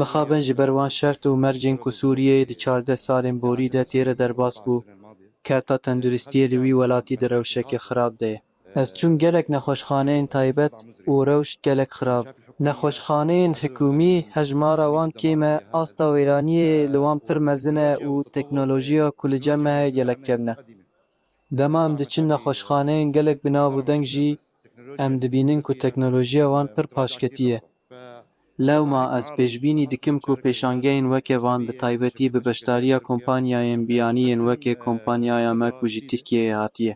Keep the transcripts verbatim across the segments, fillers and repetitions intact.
Mixabin ji ber wan şert û mercên ku Sûriyeyê di çardeh salên borî de têre derbas bû, kerta tenduristiyê li wî welatî di rewşeke xirab de ye. Ez çûm gelek nexweşxaneyên taybet û rewş gelek xirab. Nexweşxaneyên hikûmî hejmara wan kêm e, asta wêraniyê li wan pir mezin e û teknolojiya ku li cem me heye gelek kevn e. Dema em diçin nexweşxaneyên gelek bi nav û deng jî, em dibînin ku teknolojiya wan pir paşketî ye. Lewma ez pêşbînî dikim ku pêşangeyên weke van, bi taybetî bi beşdariya kompanyayên biyanî yên weke kompanyaya me ku ji Tirkiyeyê hatiye,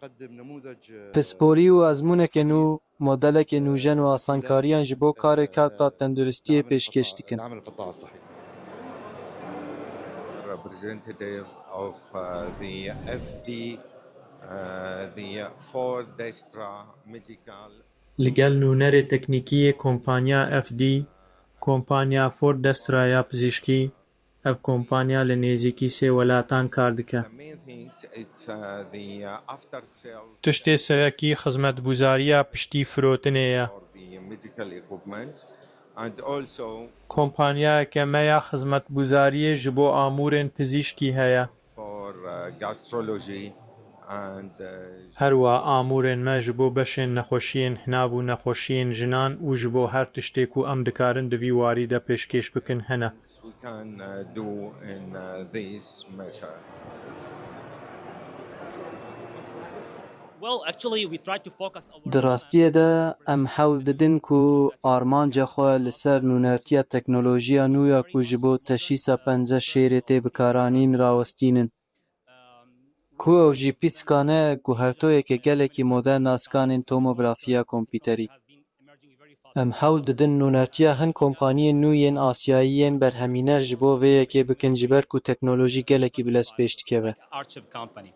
pisporî û ezmûneke nû, modeleke nûjen û asankariyan ji bo karê kerta tenduristiyê pêşkêş dikin. Representative of uh, the F D, uh, the Ford Destra Medical. Li gel nûnerê teknîkî yê kompanya F D, kompanya Ford Destra ya pizîşkî, ev kompanya li nêzîkî sê welatan kar dike. The main things, it's uh, the uh, after sale Tiştê serekî xizmetguzariya piştî firotinê ye. for the medical equipment, and also Kompanyayeke me ya xizmetguzariyê ji bo amûrên pizîşkî heye. for uh, gastrology and uh, Her wiha amûrên me ji bo beşên nexweşiyên hinav û nexweşiyên jinan û ji bo her tiştê ku em dikarin di vî warî de pêşkêş bikin hene. we can uh, do in uh, this matter. Well, actually, we try to focus our Di rastiyê de em hewl didin ku armanca xwe li ser nûnertiya teknolojiya nû ya ku ji bo teşhîsa penca şêrê tê bikaranîn rawestînin. Ku ew jî pîskan e guhertoyeke gelekî modern a skanên tomografiya kompîterî. Em hewl didin nûnertiya hin kompaniyên nû yên Asyayî yên berhemîner ji bo vê yekê bikin, ji ber ku teknolojî gelekî bi lez pêş dikeve. Archip company.